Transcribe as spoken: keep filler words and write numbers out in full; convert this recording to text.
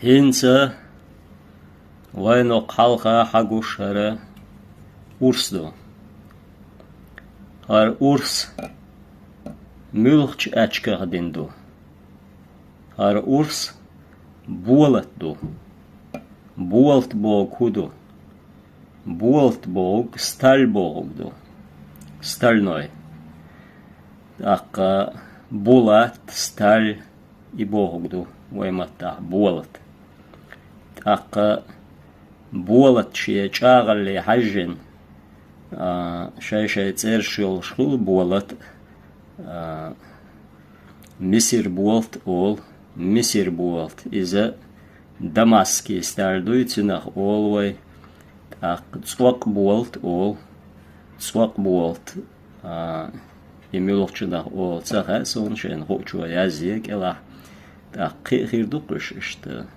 ХӀинца вайна хьалха хьагуш хӀара урс ду. ХӀара урс муьлхачу аьчках дина ду? ХӀара урс болат ду. Болат боху хӀун ду? Болат боху сталь бохург ду. Стальной. ТӀаккха булат, сталь, и бохург ду вай маттахь болат. ТӀаккха болат шен чӀагӀалле хьаьжжина, а, шай-шай цӀераш йолуш хуьлу болат, а, мисир болат олу, мисир болат. Иза дамасский сталь дуй, цуьнах олу вай, тӀаккха цӀокъ болат олу, цӀокъ болат. А, и муьлхачунах олу ца хаьа суна, шайна хуучо язъе кӀелахь. ТӀаккха кхин а хир ду-кх уьш иштта.